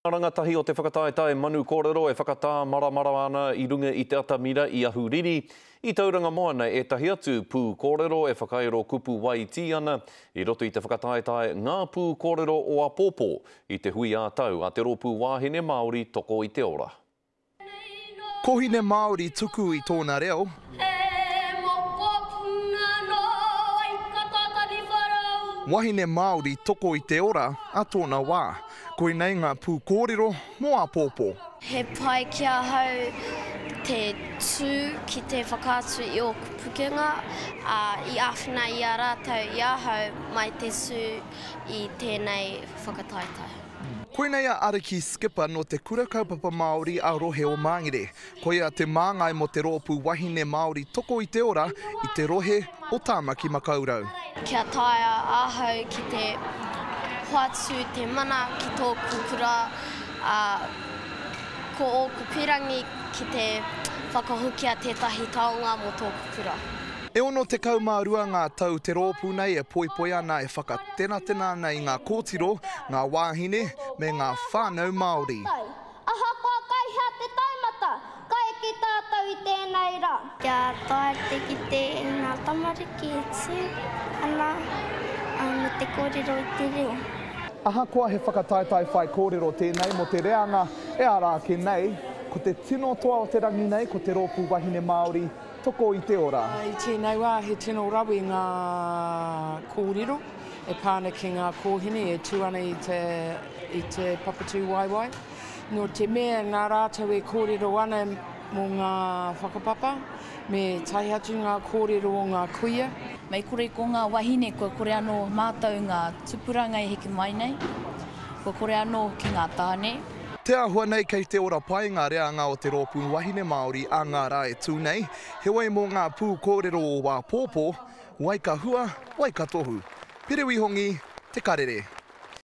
Rangatahi o te whakataetae Manu Kōrero e whakatāmaramara ana i runga i te atamira i Ahuriri, i Tauranga Moana ētahi atu pū kōrero e whakairo kupu waitī ana i roto i te whakataetae Ngā Pū Kōrero o Apōpō i te hui ā-tau a te Rōpū Wāhine Māori Toko i te Ora. Kohine Māori tuku i tōna reo. He mokopuna nō Waikato Taniwharau. Wahine Māori toko i te ora a tōna wā. Koinei ngā pū kōrero mō āpōpō. He pai ki ahau te tū ki te whakaatu i ōku pukenga, ā, i āwhina i a rātou i ahau mai te tū i tēnei whakataetae. Koinei a Ariki Skipper nō Te Kura Kaupapa Māori a Rohe o Māngere. Koia te māngai mō te rōpū wahine Māori toko i te ora i te rohe o Tāmaki Makaurau. Kia taea ahau ki te hoatu te mana ki tōku kura, ā, ko ōku pirangi ki te whakahokia tētahi taonga mō tōku kura. E 62 ngā tau te rōpū nei e poipoi ana, e whakatenatena ana i ngā kōtiro, ngā wāhine, me ngā whānau Māori. Ahakoa kai hea te taumata, ka eke tātou i tēnei rā. Kia taea te kite i ngā tamariki e tū ana me te kōrero i te reo. Ahakoa he whakataetae whaikōrero tēnei mō te reanga e ara ake nei, ko te tino toa o te rangi nei ko te Rōpū Wahine Māori Toko i te ora. I tēnei wā he tino rawe ngā kōrero e pā ana ki ngā kōhine e tū ana i te, i te papatūwaewae. Nō te mea nā rātou e kōrero ana mō ngā whakapapa, me tae atu ngā kōrero o ngā kuia. Mei kore ko ngā wahine kua kore anō mātou ngā tupuranga e heke mai nei, kua kore anō hoki ngā tāne. Te āhua nei kei te ora pai ngā reanga o te Rōpū Wahine Māori a ngā rā e tū nei, heoi mō ngā pū kōrero o āpōpō, wai ka hua, wai ka tohu. Pere Wihongi, Te Karere.